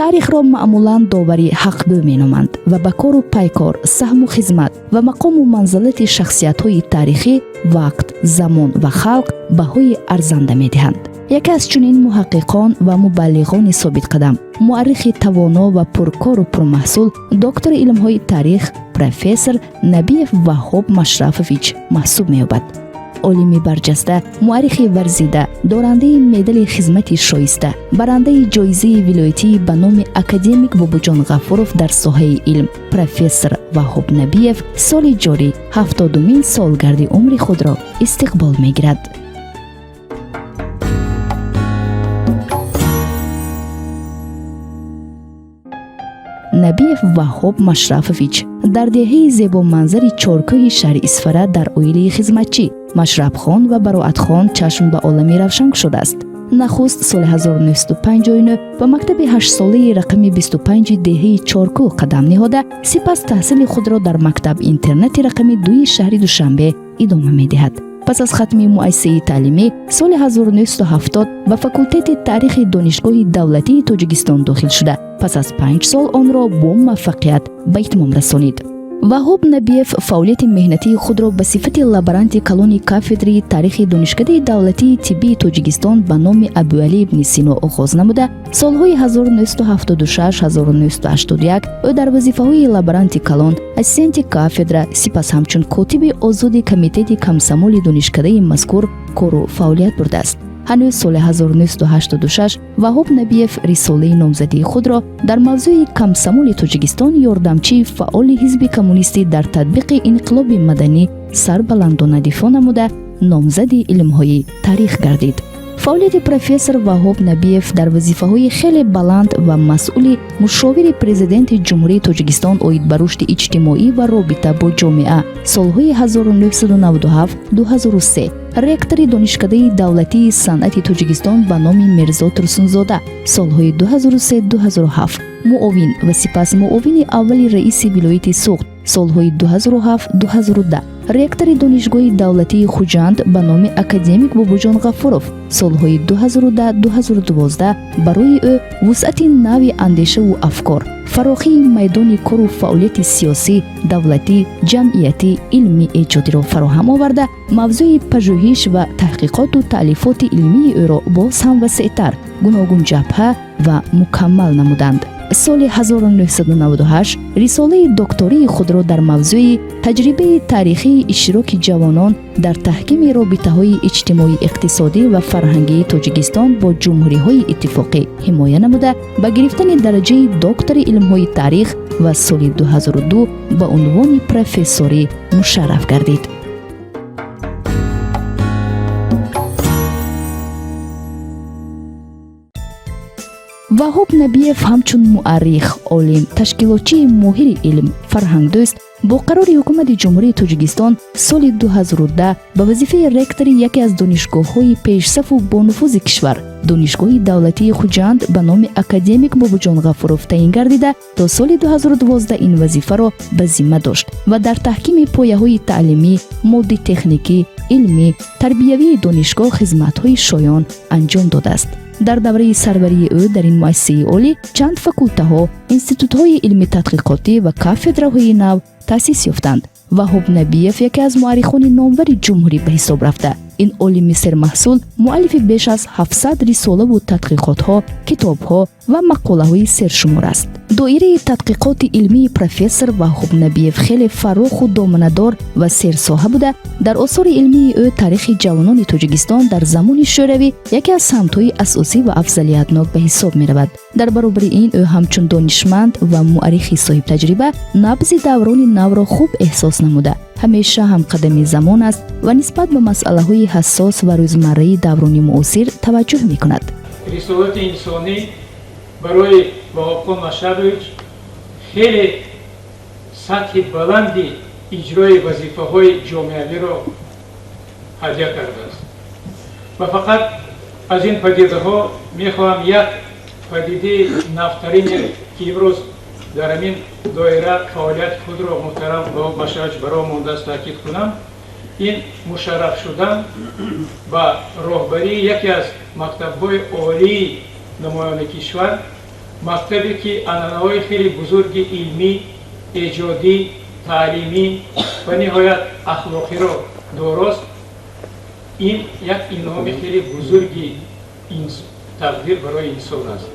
Таърихро маъмулан довари ҳақгӯ меноманд ва ба кору пайкор, саҳму хизмат ва мақому манзалати шахсиятҳои таърихӣ, вақт, замон ва халқ баҳои арзанда медиҳанд. Яке аз чунин муҳаққиқон ва мубаллиғони собитқадам, муаррихи тавоно ва пуркору пурмаҳсул, доктори илмҳои таърих, профессор Набиев Ваҳҳоб Машрафович маҳсуб меёбад. Олими барҷаста, муаррихи варзида, дорандаи медали хизмати шоиста, барандаи ҷоизаи вилоятии ба номи академик Бобоҷон Ғафуров дар соҳаи илм, профессор Ваҳҳоб Набиев соли ҷорӣ 70-умин солгарди умри худро истиқбол мегирад. Набиев Ваҳҳоб Машрафович дар деҳаи зебоманзари Чоркӯҳи шаҳри Исфара дар оилаи хизматчӣ Машрабхон ва Бароатхон чашм ба олами равшан кушодааст. Нахуст соли 1959 ба мактаби ҳаштсолаи рақами 25 деҳаи Чоркӯҳ қадам ниҳода, сипас таҳсили худро дар мактаб-интернати рақами 2 шаҳри Душанбе идома медиҳад. Пас аз хатми муассисаи таълимӣ соли 1970 ба факултети таърихи Донишгоҳи давлатии Тоҷикистон дохил шуда, пас аз 5 сол онро бо муваффақият ба итмом расонид. Ваҳҳоб Набиев фаъолияти меҳнатии худро ба сифати лаборанти калони кафедраи таърихи Донишкадаи давлатии тиббии Тоҷикистон ба номи Абуалӣ ибни Сино оғоз намуда, солҳои 1976-1981 ӯ дар вазифаҳои лаборанти калон, ассистенти кафедра, сипас ҳамчун котиби озоди комитети комсомоли донишкадаи мазкур кору фаъолият бурдааст. Ҳанӯз соли 1986 Ваҳҳоб Набиев рисолаи номзадии худро дар мавзӯи «Комсомоли Тоҷикистон: ёрдамчии фаъоли ҳизби коммунистӣ дар татбиқи инқилоби маданӣ» сарбаландона дифоъ намуда, номзади илмҳои таърих гардид. Фаъолияти профессор Ваҳҳоб Набиев дар вазифаҳои хеле баланд ва масъули мушовири Президенти Ҷумҳурии Тоҷикистон оид ба рушди иҷтимоӣ ва робита бо ҷомеа солҳои 1997-2003, ректори Донишкадаи давлатии санъати Тоҷикистон ба номи Мирзо Турсунзода солҳои 2003-2007, муовин ва сипас муовини аввали раиси вилояти Суғд солҳои 2007-2010, ректори Донишгоҳи давлатии Хуҷанд ба номи академик Бобоҷон Ғафуров солҳои 2010-2012 барои ӯ вусъати нави андешаву афкор, фарохии майдони кору фаъолияти сиёсӣ, давлатӣ, ҷамъиятӣ, илмӣ, эҷодиро фароҳам оварда, мавзӯи пажӯҳиш ва таҳқиқоту таълифоти илмии ӯро боз ҳам васеътар, гуногунҷабҳа ва мукаммал намуданд. Соли 1998 рисолаи доктории худро дар мавзӯи «Таҷрибаи таърихии иштироки ҷавонон дар таҳкими робитаҳои иҷтимоӣ, иқтисодӣ ва фарҳангии Тоҷикистон бо ҷумҳуриҳои иттифоқӣ» ҳимоя намуда, ба гирифтани дараҷаи доктори илмҳои таърих ва соли 2002 ба унвони профессорӣ мушарраф гардид. Ваҳҳоб Набиев ҳамчун муаррих, олим, ташкилотчии моҳири илм, фарҳангдӯст бо қарори Ҳукумати Ҷумҳурии Тоҷикистон соли 2010 ба вазифаи ректори яке аз донишгоҳҳои пешсафу бонуфузи кишвар, Донишгоҳи давлатии Хуҷанд ба номи академик Бобоҷон Ғафуров таъин гардида, то соли 2012 ин вазифаро ба зимма дошт ва дар таҳкими пояҳои таълимӣ, моддӣ-техникӣ, илмӣ, тарбиявии донишгоҳ хизматҳои шоён анҷом додааст. Дар давраи сарварии ӯ дар ин муассисаи олӣ чанд факултаҳо, институтҳои илми тадқиқотӣ ва кафедраҳои нав таъсис ёфтанд. Ваҳҳоб Набиев яке аз муаррихони номвари ҷумҳурӣ ба ҳисоб рафта, ин олими сермаҳсул муаллифи беш аз 700 рисолаву тадқиқотҳо, китобҳо ва мақолаҳои сершумор аст. Доираи тадқиқоти илмии профессор Ваҳҳоб Набиев хеле фароху доманадор ва серсоҳа буда, дар осори илмии ӯ таърихи ҷавонони Тоҷикистон дар замони шӯравӣ яке аз самтҳои асосӣ ва афзалиятнок ба ҳисоб меравад. Дар баробари ин, ӯ ҳамчун донишманд ва муаррихи соҳибтаҷриба набзи даврони навро хуб эҳсос намуда, ҳамеша ҳамқадами замон аст ва нисбат ба масъалаҳои ҳассос ва рӯзмарраи даврони муосир таваҷҷӯҳ мекунад. Рисолати инсонӣ барои Ваҳобхон Машрабович хеле сатҳи баланди иҷрои вазифаҳои ҷомеавиро ҳадя кардааст ва фақат аз ин падидаҳо мехоҳам як падидаи навтарине, ки имрӯз дар ҳамин доира фаъолияти худро муҳтарам Ваҳоб Машрабович барои мондааст, таъкид кунам. Ин мушарраф шудан ба роҳбарии яке аз мактабҳои олии намоёни кишвар. Мактабе ки анъанаҳои хеле бузурги илмӣ, эҷодӣ, таълимӣ ва ниҳоят ахлоқиро дорост, ин як инъоми хеле бузурги тақдир барои инсон аст.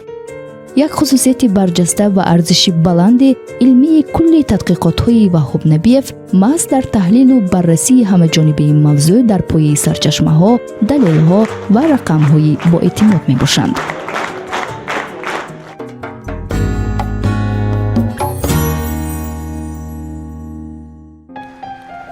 Як хусусияти барҷаста ва арзиши баланди илмии кулли тадқиқотҳои Ваҳҳоб Набиев маҳз дар таҳлилу баррасии ҳамаҷонибаи мавзӯъ дар пояи сарчашмаҳо, далелҳо ва рақамҳои боэътимод мебошанд.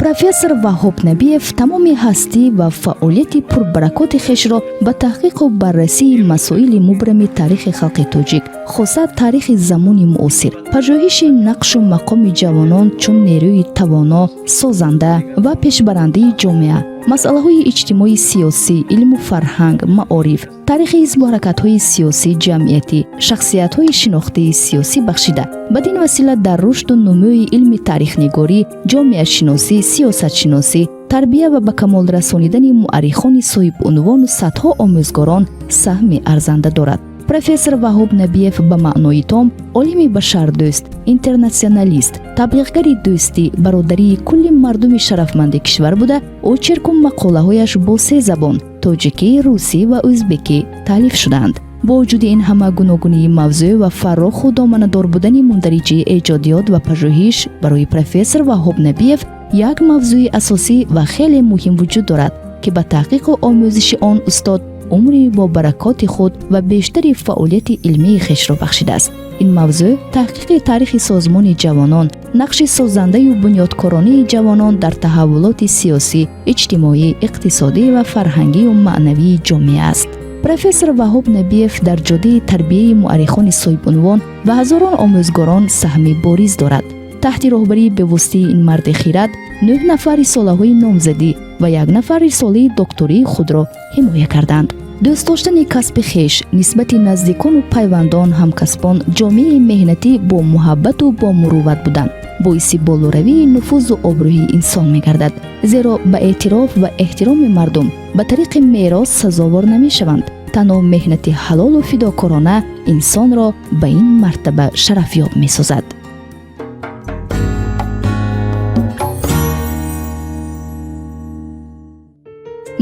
Профессор Ваҳҳоб Набиев тамоми ҳастӣ ва фаъолияти пурбаракоти хешро ба таҳқиқу баррасии масоили мубрами таърихи халқи тоҷик, хоса таърихи замони муосир, пажӯҳиши нақшу мақоми ҷавонон чун нерӯи тавоно, созанда ва пешбарандаи ҷомеа, масъалаҳои иҷтимоии сиёсӣ, илму фарҳанг, маориф, таърихи ҳизбу ҳаракатҳои сиёсӣ, ҷамъиятӣ, шахсиятҳои шинохтаи сиёсӣ бахшида. Бадин васила дар рушду нумӯи илми таърихнигорӣ, ҷомеашиносӣ, сиёсатшиносӣ, тарбия ва ба камол расонидани муаррихони соҳибунвону садҳо омӯзгорон саҳми арзанда дорад. Профессор Ваҳҳоб Набиев ба маънои том олими башардӯст, интернатсионалист, таблиғгари дӯстӣ, бародарии кулли мардуми шарафманди кишвар буда, очерку мақолаҳояш бо се забон: тоҷикӣ, русӣ ва ӯзбекӣ таълиф шудаанд. Бо вуҷуди ин ҳама гуногунии мавзӯъ ва фароху доманадор будани мундариҷаи эҷодиёт ва пажӯҳиш, барои профессор Ваҳҳоб Набиев як мавзӯи асосӣ ва хеле муҳим вуҷуд дорад, ки ба таҳқиқу омӯзиши он устод умри бобаракоти худ ва бештари фаъолияти илмии хешро бахшидааст. Ин мавзӯъ таҳқиқи таърихи созмони ҷавонон, нақши созандаю бунёдкоронии ҷавонон дар таҳаввулоти сиёсӣ, иҷтимоӣ, иқтисодӣ ва фарҳангию маънавии ҷомеа аст. Профессор Ваҳҳоб Набиев дар ҷодаи тарбияи муаррихони соҳибунвон ва ҳазорон омӯзгорон саҳми бориз дорад. Таҳти роҳбарии бевоситаи ин марди хирад нӯҳ нафар рисолаҳои номзадӣ ва як нафар рисолаи доктории худро ҳимоя карданд. Дӯст доштани касби хеш, нисбати наздикону пайвандон, ҳамкасбон, ҷомеаи меҳнатӣ бо муҳаббату бо мурувват будан боиси болоравии нуфузу обрӯи инсон мегардад, зеро ба эътироф ва эҳтироми мардум ба тариқи мерос сазовор намешаванд. Танҳо меҳнати ҳалолу фидокорона инсонро ба ин мартаба шарафёб месозад.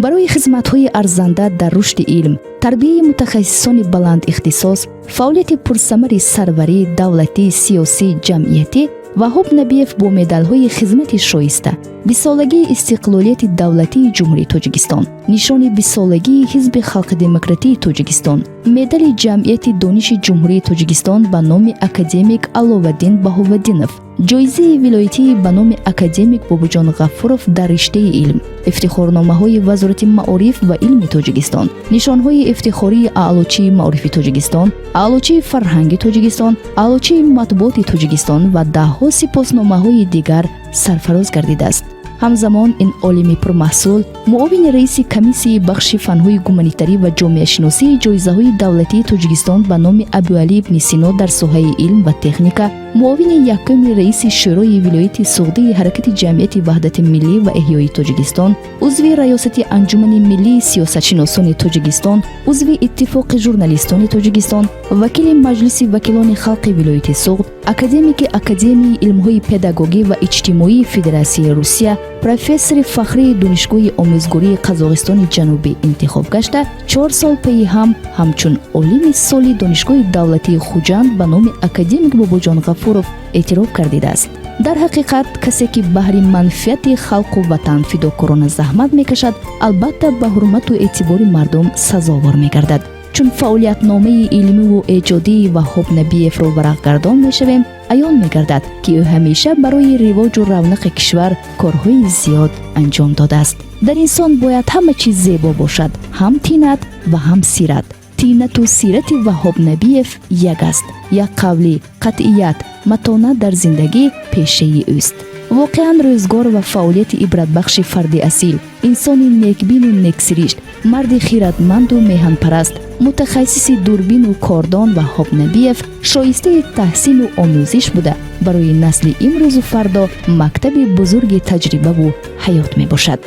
Барои хизматҳои арзанда дар рушди илм, тарбияи мутахассисони баландихтисос, фаъолияти пурсамари сарварӣ, давлатӣ, сиёсӣ, ҷамъиятӣ Ваҳҳоб Набиев бо медалҳои хизмати шоиста, бистсолагии истиқлолияти давлатии Ҷумҳурии Тоҷикистон, нишони бистсолагии Ҳизби халқи демократии Тоҷикистон, медали Ҷамъияти дониши Ҷумҳурии Тоҷикистон ба номи академик Аловаддин Баҳоваддинов, ҷоизаи вилоятии ба номи академик Бобоҷон Ғафуров дар риштаи илм, ифтихорномаҳои Вазорати маориф ва илми Тоҷикистон, нишонҳои ифтихории Аълочии маорифи Тоҷикистон, Аълочии фарҳанги Тоҷикистон, Аълочии матбуоти Тоҷикистон ва даҳҳо сипосномаҳои дигар сарфароз гардидааст. Ҳамзамон ин олими пурмаҳсул муовини раиси комиссияи бахши фанҳои гуманитарӣ ва ҷомеашиносии ҷоизаҳои давлатии Тоҷикистон ба номи Абуалӣ ибни Сино дар соҳаи илм ва техника, муовини якуми раиси Шӯрои вилояти Суғдии ҳаракати ҷамъияти ваҳдати миллӣ ва эҳёи Тоҷикистон, узви раёсати Анҷумани миллии сиёсатшиносони Тоҷикистон, узви Иттифоқи журналистони Тоҷикистон, вакили Маҷлиси вакилони халқи вилояти Суғд, академики Академияи илмҳои педагогӣ ва иҷтимоии Федератсияи Русия, профессори фахрии Донишгоҳи омӯзгории Қазоқистони Ҷанубӣ интихоб гашта, 4 сол пайи ҳам ҳамчун олими соли Донишгоҳи давлатии Хуҷанд ба номи академик Бобоҷон Ғафуров эътироф гардидааст. Дар ҳақиқат, касе ки баҳри манфиати халқу ватан фидокорона заҳмат мекашад, албатта ба ҳурмату эътибори мардум сазовор мегардад. Чун фаъолиятномаи илмиву эҷодии Ваҳҳоб Набиевро варақгардон мешавем, аён мегардад, ки ӯ ҳамеша барои ривоҷу равнақи кишвар корҳои зиёд анҷом додааст. Дар инсон бояд ҳама чиз зебо бошад: ҳам тинат ва ҳам сират. Тинату сирати Ваҳҳоб Набиев як аст. Як қавлӣ: қатъият, матонат дар зиндагӣ пешаи ӯст. Воқеан, рӯзгор ва фаъолияти ибратбахши фарди асил, инсони некбину нексиришт, марди хиратманду меҳанпараст, мутахассиси дурбину кордон Ваҳҳоб Набиев шоистаи таҳсину омӯзиш буда, барои насли имрӯзу фардо мактаби бузурги таҷрибаву ҳаёт мебошад.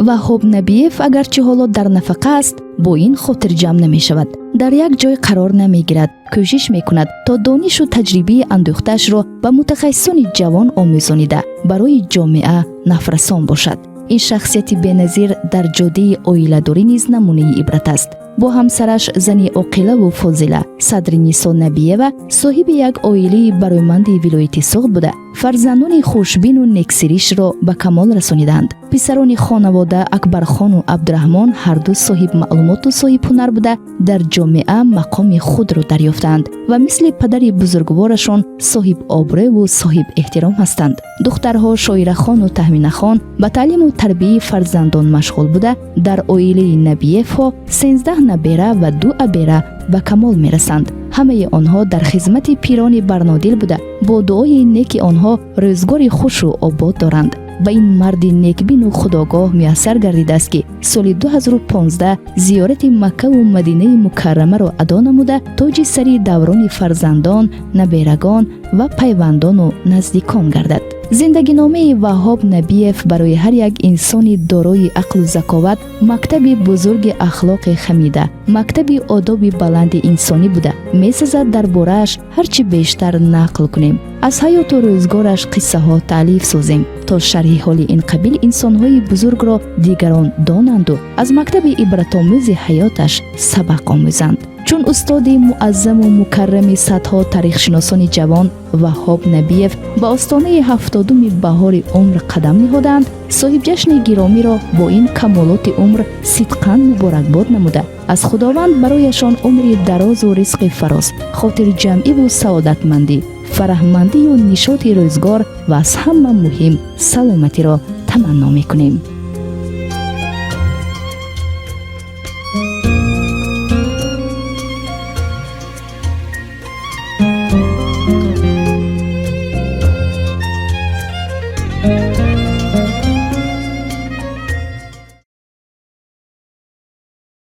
Ваҳоб Набиев агарчи ҳоло дар нафақа аст, бо ин хотирҷамъ намешавад, дар як ҷой қарор намегирад. Кӯшиш мекунад, то донишу таҷрибаи андӯхтаашро ба мутахассисони ҷавон омӯзонида, барои ҷомеа нафрасон бошад. Ин шахсияти беназир дар ҷодаи оиладорӣ низ намунаи ибрат аст. Бо ҳамсараш, зани оқилаву фозила Садринисо Набиева, соҳиби як оилаи бароиманди вилояти Суғд буда, фарзандони хушбину нексиришро ба камол расониданд. Писарони хонавода Акбархону Абдураҳмон ҳарду соҳиб маълумоту соҳибҳунар буда, дар ҷомеа мақоми худро дарёфтаанд ва мисли падари бузургворашон соҳиб обрӯву соҳиб эҳтиром ҳастанд. Духтарҳо Шоирахону Таҳминахон ба таълиму тарбияи фарзандон машғул буда, дар оилаи Набиевҳо 13 набера ва ду абера ба камол мерасанд. Ҳамаи онҳо дар хизмати пирони барнодил буда, бо дуои неки онҳо рӯзгори хушу обод доранд. Ба ин марди некбину худогоҳ муяссар гардидааст, ки соли 2015 зиёрати Маккаву Мадинаи Мукаррамаро адо намуда, тоҷи сари даврони фарзандон, наберагон ва пайвандону наздикон гардад. Зиндагиномаи Ваҳоб Набиев барои ҳар як инсони дорои ақлу заковат мактаби бузурги ахлоқи ҳамида, мактаби одоби баланди инсонӣ буда, месазад дар борааш ҳар чӣ бештар нақл кунем, аз ҳаёту рӯзгораш қиссаҳо таълиф созем, то шарҳи ҳоли ин қабил инсонҳои бузургро дигарон донанду аз мактаби ибратомӯзи ҳаёташ сабақ омӯзанд. Чун устоди муаззаму мукаррами садҳо таърихшиносони ҷавон, Ваҳоб Набиев ба остонаи 70-уми баҳори умр қадам ниҳодаанд. Соҳибҷашни гиромиро бо ин камолоти умр сидқан муборакбод намуда, аз Худованд барояшон умри дарозу ризқи фароз, хотирҷамъиву саодатмандӣ, фараҳмандию нишоти рӯзгор ва аз ҳама муҳим саломатиро таманно мекунем.